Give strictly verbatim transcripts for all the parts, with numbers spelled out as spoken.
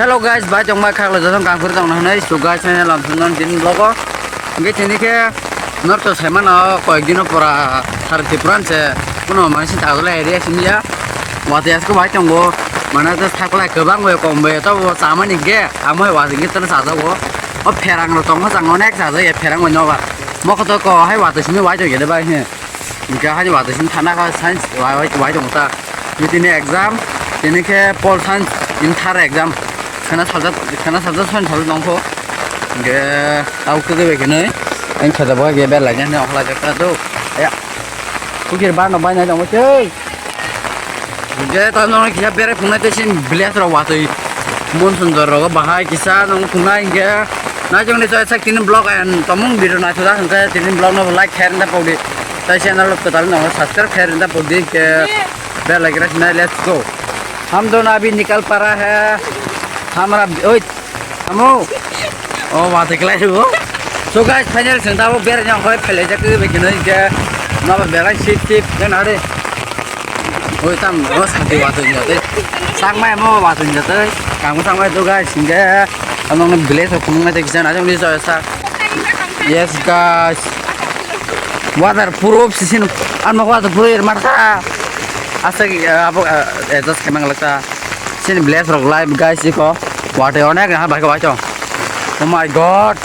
Hello guys, bai tongma khaklo jotong kangphir tongna hwnwi. So guys, channel lam thumnam din vlog o. Hingke tini khe norto saimano koyek dino pora sar Tripura se kuno mani si tagla area simya. Wati asko bai tongo. Mana ta sakla kwbang bai kom bai to bo chamani ge amo wati ge tan sajago. O pherang ro tongma chang onek sajago, pherang bai nobar. Mokto ko hai wati simi bai to gede bai he. Hingke hani wati simi thana kha science wai wai wai tongta. Mitini exam, tini khe Pol Science in third exam. Khana sajak, khana sajak science sajak tongkho. Hingke tau khe bai khenoi. Ang khajabo ge ber lai jani okla jak ta do. Ya. Kukir ba no bai nai tongmo tei. Hingke ta no kisa bere phunai te sin village ro watoi. Monson jor ro bahai kisa no phunai hingke. Nai jong ni chai sak tini vlog and tomung video nai thoda hingke tini vlog no like share da podi. Tai channel lo kwtal no subscribe khe rinda podi ke bell like rasi nai, let's go. Hum dono abhi nikal para hai, hamara oi amo o wati klai bo. So guys, final sengta bo bere nyang khoi phele jak ke bekino ke ma ba belai sip sip jan hare. Oi tam o sati wati nyote. Sangmai mo wati nyote. Kamu sangmai tu guys, hingke ano village ko kunung nai te kisa na jong ni sa. Yes guys. Waterproof sisin. Ano waterproof er marta. Asa ki abo adjust kemang lakta. Sin bless rok live guys iko. Wate onek ha bai ko bai chong. Oh my god.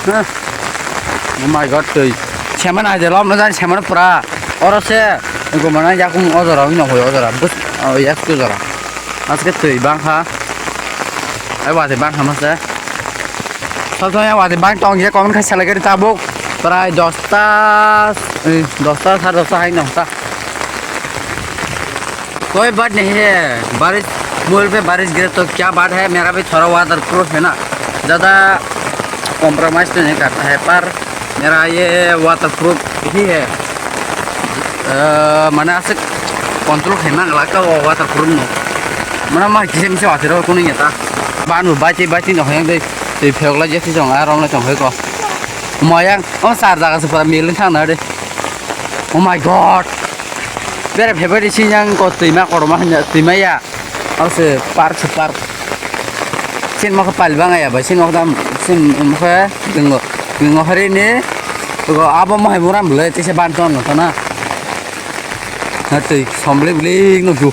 Huh. Oh my god tui. Semen aje lom na jan semen pura. Oro se. Ko mana yakung ojora ino hoi ojora. Bus. Oh yes tu jora. Aske tui bang ha. Ai wate bang ha masa. Salsong ya wati bang tong je comment khai salai gari tabuk prai dosta, eh, dosta sare dosta hai nong ta. कोई बात नहीं है, बारिश, मोबाइल पे बारिश गिरे तो क्या बात है, मेरा भी थोड़ा वाटरप्रूफ है ना, ज़्यादा कॉम्प्रोमाइज़ तो नहीं करता है, पर मेरा ये वाटरप्रूफ ही है। Eh, mane aswk control khaima wngla ka o waterproof no. Mane ma kisa misa watiro kunu ya ta. Ban bo baiti baiti no hoyang dei. Tei phiyok lai jesi jong a romlai tong hoi ko. Moyang o sar jaga se pura milin thang na de. Oh my god. Bere phebari sinjang ko twima koroma hanya twima ya. Ase park se park. Sin mokhe pal bang ya bai sin mokhe dam sin mokhe dingo dingo hari ni. Abo mohai buram bwle tisa ban ton no tona. Twi somble bwle no ju.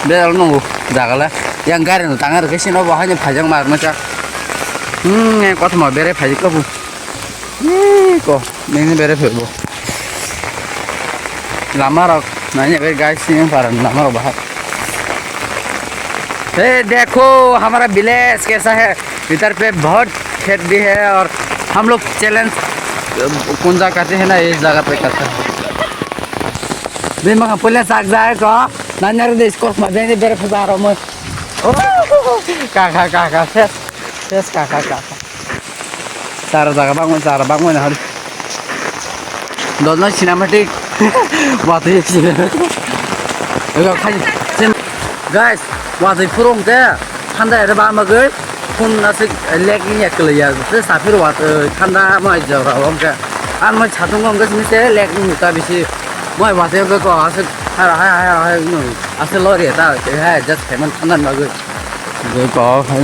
Beral no jaga la. Yang gari no tangar ke sin obo haino phajak mar ma cha. Hmm, kothoma bere phajak ko bu. Ih, ko, nini bere phebo. Lama rok, nanya be guys, sini paran lama rok bahar. Hey, देखो, हमारा विलेज कैसा है? इधर पे बहुत खेत भी है और हम लोग चैलेंज, अ, कौन सा करते हैं ना, इस जगह पे करते हैं। Bima ka pula sak jai ko, nanya re de score ma jai de bere pheba ro mo. Oh, ka, ka, ka, ka, ses, ses, ka, ka, ka, ka. Chara jaga bangmani, chara bangmani hari. Dodno cinematic. Watwi cinematic. Ego khai cin-, guys, watwi phuru hwnkhe thanda ere bangmagwi phun aswk lake ni eklaiya. Se saphir watwi thanda mai jora hwnkhe. Ang mai satung hwnkhe sini se lake ni ta bisi. Mai watwi hwnkhe ko aswk hara hai, hai, hai, no. Aswk lori ta, hai, just payment thanda bagwi. Ego ko hai.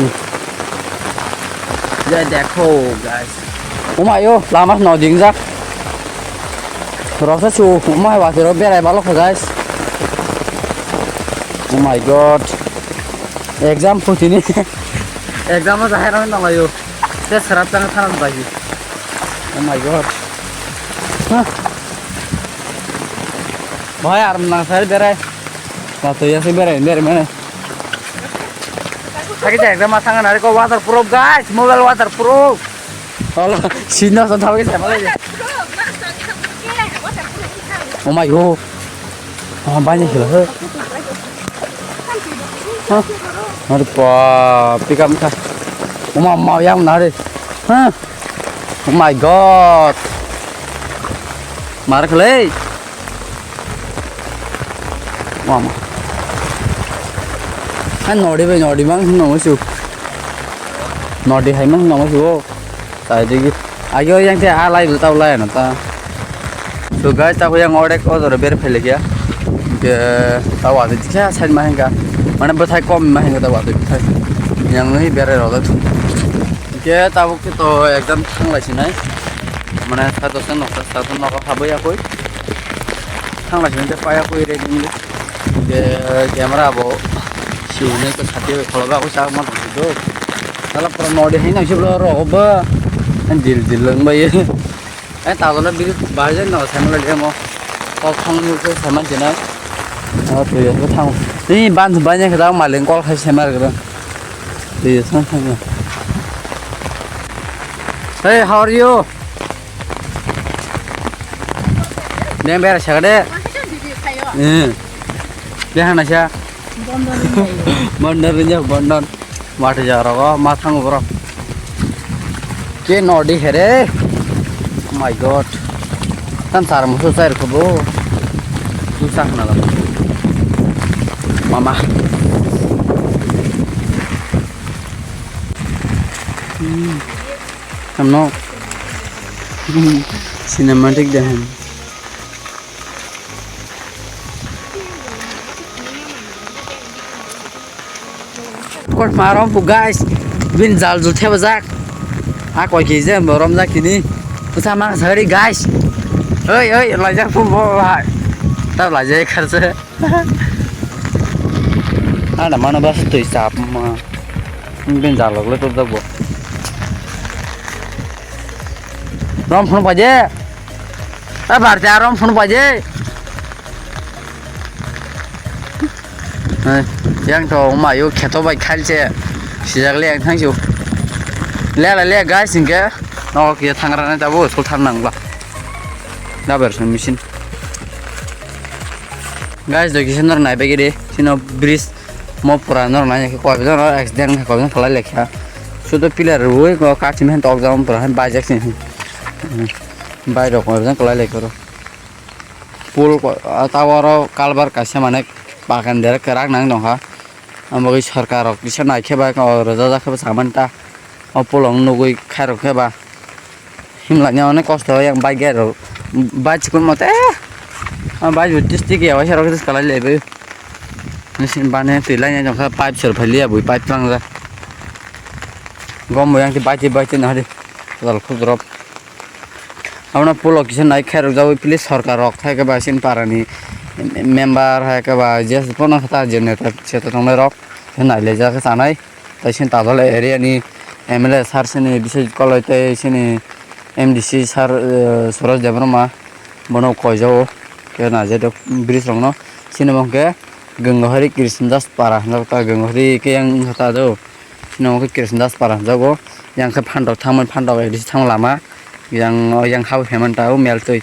Ye dekho, guys. Oh my, oh, lama no dingjak. Roksa su, oh my, watiro berai balok, guys. Oh my god. Exam putini. Exam o jahai rok nang layo. Te serap tang thanan bai. Oh my god. Huh. Bhai, ar nang sai berai. Watwi ya se berai, berai mane. Thagi jai, exam ma thang na ko waterproof, guys, mobile waterproof. Olo, sino sa thagi jai, male. Oh my god. Oh, banyak gila, he. Hah? Hari pa, pick up kha. Oh ma, ma, yang na re. Hah? Oh my god. Mar khle. Mama. Ha nodi bai nodi mang hwnwi nangwi su. Nodi hai mang hwnwi nangwi su. Tai digi. Agi o yang te a lai bo tau lai no ta. So guys, ta yang orek o jora ber phele kya. Ke tau adi kya side ma hengka. Mane bwthai kom ma hinwi ta watwi bwthai. Yang nwi berai rok da thung. Hingke tabuk khe to exam thanglai sinai. Mane sa dosa nokta sa to nogo habwi yakwi. Thanglai sinai tei paya kwi ready ngi. Hingke camera bo siwni ko sati bai kholo ba ko sa ma thang do. Sala pura nodi hinang siblo rok ba. Dil dil lang bai. Eh, tagole biri bahai jai no, sai mala demo. Kok thang ni se sai man jena. Oh, tui ya, thang. Ni ban ban ya, kita maling kol khai sai mar kira. Tui ya, sang sang ya. Hey, how are you? Deng bera sa de. Eh. Deng hana sa. Bondon rinjak, bondon. Mati jaga rogo ma thango borok. Ke nodi here. Oh my God. Tan sar musu sar kubo. Tu sak na la. Mama. Hmm. Ano. Cinematic deh. Kot marom pu guys, bin jal jul theba jak. A koi kije borom jak kini. Usa mang sari guys. Oi, oi, lajak pu bo hai. Ta lajak kharse. Ana mano bas tui sap ma. Bin jal log le to bo. Rom phun paje. A barti a rom phun paje. Hai, yang to mayo kheto bai khalche. Sijak le yang thangsu. Le le le guys, hingke. No ke thangra na tabo sul thar nang ba. Da ber sun machine. Guys, do kisa nor nai bagi de. Sino bridge mo pura nor nai ke koi bidon accident koi bidon khalai lekha. Sudo pillar rui ko kachim hen tok jam pura hen bajak sin. Bai rok koi bidon khalai lekha ro. Pul ko-, ah, tower o kalbar kaisa mane bagan dera kwrak nang nongkha. Amo bagwi sorkar rok kisa naikhe ba, o rwjajak khe ba saman ta. O pul rok nugwi khairok khe ba. Himlanya onek kosto yang bike rok. Bike chikon mote. Ah, bike bo twisti khe waisa rok twisti kalai laibai. Nisi bane twi laina jongkha pipe sor phai liya bui pipe tlangjak. Gom bo yang twi bike twi bike twi nahadi. Jal khudrop. Abono pulo kisa nai khairok jagwi, please, sorkar rok hai khe ba chini para ni member hai khe ba je pono khe ta je neta seta tongnai rok khe nai laijak khe chanai. Tai chini Tajol area ni M L A sir chini Biswajit Koloi tei chini M D C sir, eh, Suraj Debbarma bono koi jago khe nai jai rok bridge rok no. Chini bo hwnkhe Gangohari Krishndas para hinjak ta, Gangohari khe yang wngkha ta do. Chini omo khe Krishndas para hinjago. Yang khe phantok thangmani, phantok A D C thang lama. Yang, yang hao heman ta o mel twi.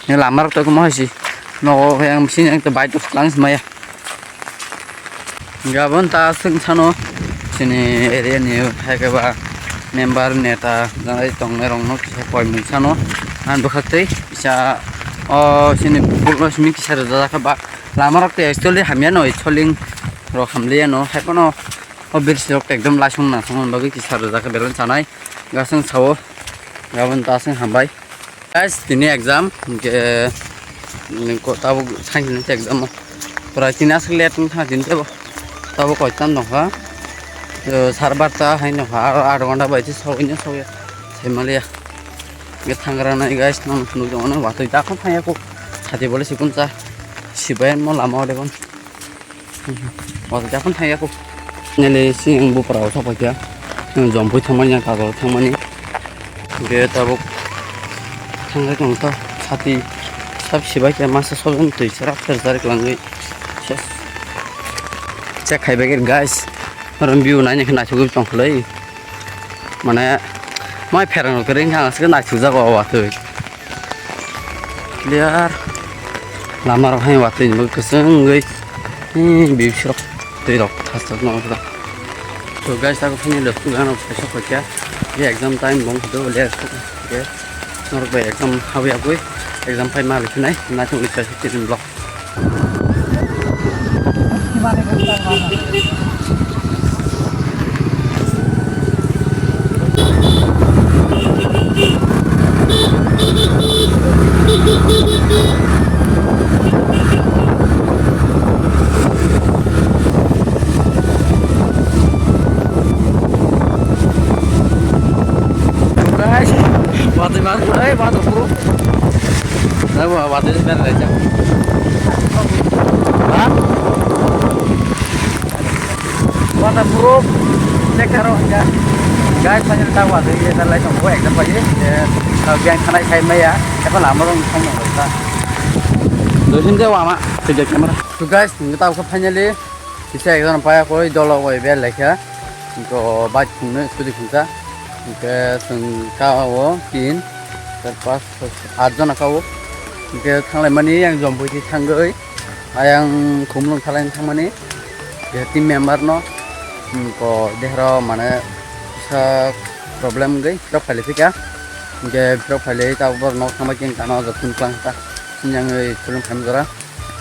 Ni lama rok to khe mohai si. Nogo khe yang sini yang to bike to lang si maya. Gabon ta aswk sano chini area ni hai khe ba member neta jai tongnai rok no kisa koi mung sano. Ang bwkhak twi kisa o chini pukul no simi kisa rwjak khe ba lama rok to actually hamya no, actually rok hamliya no, hai phano o bridge rok ekdom laisong naisong bagwi kisa rwjak khe belai chanai. Gasung sao, gabon ta aswk hambai. Guys, tini exam, hingke, mm, ko-, tabuk sainsi ni exam o. Pura tini aswk late wngkha tini tebo. Tabuk koitam nokha. Eh, sar barta hai nokha, aro aat ghonta bai se sogwi no sogwi. Sai maliya. Hingke thangra nai guys, nang phunuk jongno watwi ta khon thangya ko. Sati bole sikun cha. Sibai mo lama o debon. Watwi ta khon thangya ko. Nele si ang bupra o sokphaikha. Ang Jompui thangmani, ang Kajol thangmani. Hingke tabuk thangwi tong ta sati sab sibai khe masa sojon twi serak ter jarik langwi ses. Check khai bagir guys. Oro view naina khe naithogwi tongkhlai. Mane mai pherang rok ring kha ang se naithokjak o watwi. Clear. Lama rok hai watwi ni bagwi kwchwng wngwi, hmm, view sirok twi rok thas thas nong kha. So guys, tabuk phini le school ano phai sok kha. Ye exam time bong kha do le school ke. Norok bai exam hawi agwi exam phai ma le khinai na thung le chai tin block. Hey, waterproof. Nabo water is better, right? Ha? Waterproof. Check karo, ya. Guys, finally ta water ye ta lai tong ko ekdam pai ye. Biang khanai sai maya. Apa lama dong thang dong ta. Dosin je wama, sejak camera. So guys, ngi ta ko finally. Kisa ekjon paya koi dolo koi bel lekha. Ko bike phungno scooty phungsa. Ke sung ka o tin. Char pas, soi, sat jon ka o. Ke thanglai mani yang jom bui thangoi. Ayang khumlung thalai thangmani. Ke team member no. Ko dehro mane sa problem goi. Trok phali phika. Ke trok phali ta bor no thangba king kano jotun klang ta. Yang ei tulung khan jora.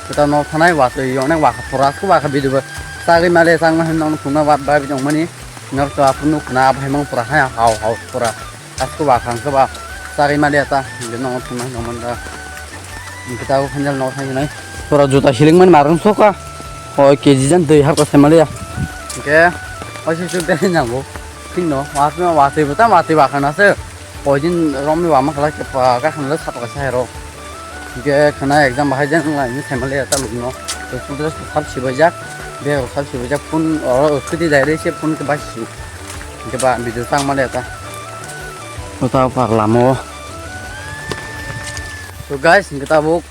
Keta nok thanai watwi onek wakha pura asko wakha video bo sagwi male changma hin nong thungna wat bai jong mani nok to aphuru nuk khna aphai mang pura hai hao hao pura asko wakha ang ba sagwi male ta nong thungna hin nong manda keta o khanjal nok thang nai pura juta hiling mani marung soka o K G jan twi hapka sai male ya ke o si su de nang bo thing no watwi watwi bo ta watwi wakha na se. Poidin romni wama khlai khe pa gakhana le sat kaisa hai rok. Hingke khwna exam bahai jang lai ni saimali ya ta lukno. School dress sal sibaijak, bag rok sal sibaijak, phone oro scooty dai rwi se phone khe bai si. Hingke ba video tang mali ya ta. Kota par lama o. So guys, hingke tabuk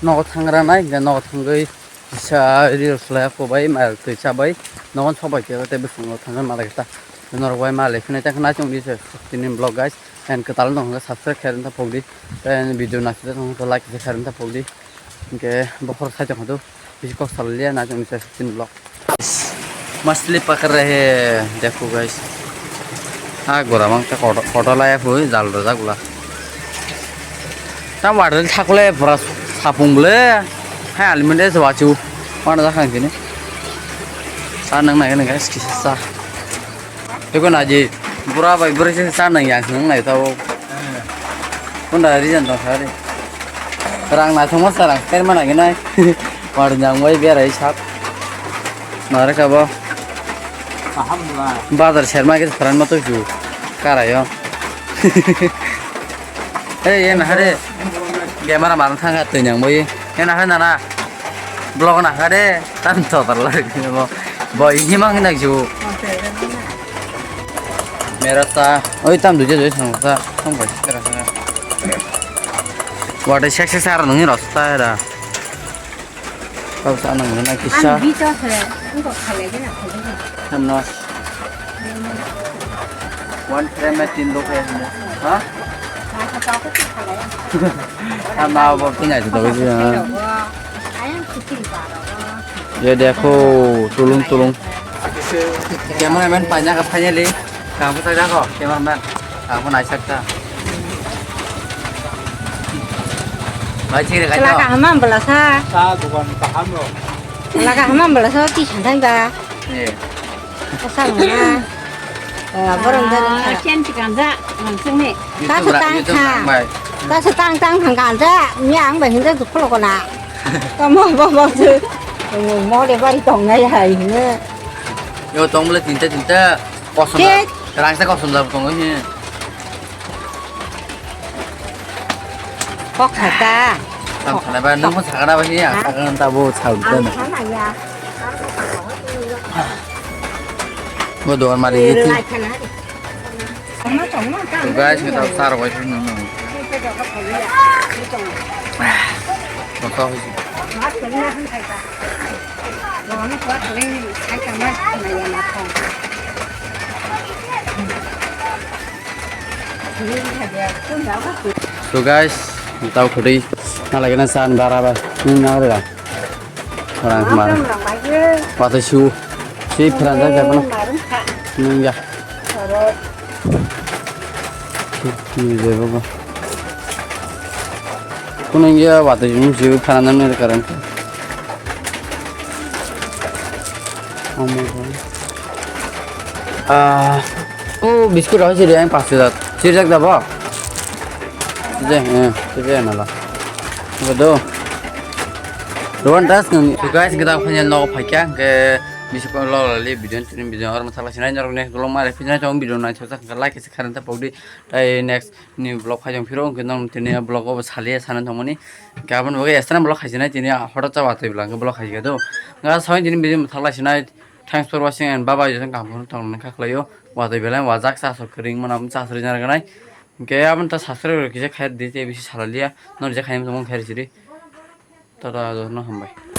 nogo thangra nai, hingke nogo thangwi kisa reels lai ko bai, mai twi cha bai. Nogo sok bai khe tei bwskango thangwi malai khe ta. Norok bai malai khwnai ta khwna chwng di se tini vlog guys. And kwtal no hwnka subscribe khairok ta phok di. Tei video naisik ta hwnka like khairok ta phok di. Hwnkhe bokhorok saichung kha do. Bisi kok salai liya naisik ni chini vlog. Machli pakar rahe hai, dekho guys. Ah, gora mang ta koto, koto laya phui, jal rojak ula. Ta water thakle pura sapung ble. Hai almond es wachu. Mana jakhang kini. Sa nang nang nang guys kisa sa. Tei ko naji bura bai bura se sa nang yang nang nai tao. Kunda reason tong sa re. Rang na thongma sa rang kai mana gini. Mar nyang bai berai sak. Nare ka bo. Kaham dua. Bazar serma ke pharan ma to ju. Karayo. Ei, yen hare. Camera man thang ka twi nyang bai. Yen hare nana. Vlog na hare. Tan to tar la. Bo ini mang na ju. Mera ta. Oi tam duje duje thang ta. Thang bai kara kara. Wate sek sek sar nang ni rasta era. Kau sa nang na kisa. Ang bi to se, ang ko khalai de na khalai de. Hamno. One frame में तीन लोग है हम। हाँ? Ang na bo tin ai to ji. Ayang kucing paro. Ye dekho, tulung tulung. Cameraman paina ka finally. Kamu tak jago, cameraman. Kamu naik sakta. Baik sih, Chwla kaham ma bwlasa? Sa dukan kaham lo. Chwla kaham ma bwlasa, ti santai ba? Iya. Asa mana? Borong dari. Sian chikanja, langsung nih. Ta se tang tang. Ta se tang tang thang kanja. Ni ang ba hinda juklo kona. Tamo bo bo se. Mo de bari tong nai hai ne. Yo tong bole tinta tinta. Kosom. Rangsa kosom jabo tongo hi. Kok khata. Tam sana ba nang sakana ba hi sakana ta bo saun ta. Bo dor mari giti. Guys, kita sar wai sunu. Kota hoji. So guys, tau khudi na lagi na san bara ba. Ni na ora. Orang kemar. Waktu su si peran saja pernah. Ni ya. Ni je bago. Kuno ya waktu ini si peran ni karen. Oh my God. Ah, oh, biscuit rok siri ang paanch hajar. Siri jak dabo? Siri, eh, siri na la. Bodo. Rowan das nang. So guys, kita punya no paikya ke Bisi ko lo lo li video tini video arma thala sinai norok next vlog ma re phinai tong video nai thok thak like se kharan ta pokdi tai next ni vlog phai jong phiro hwnkhe nong tini vlog o saliya sana tongmani gabon bo extra vlog khai sinai tini hota cha watwi bla vlog khai do ga soi tini video thala sinai thanks for watching and bye bye jeng kam tong kha khlaio watwi bela wajak sa so kring mana cha sri jar ganai hwnkhe abon ta subscribe kisa khai di te bisi salaliya nor je khai tong khai siri tata no hambai.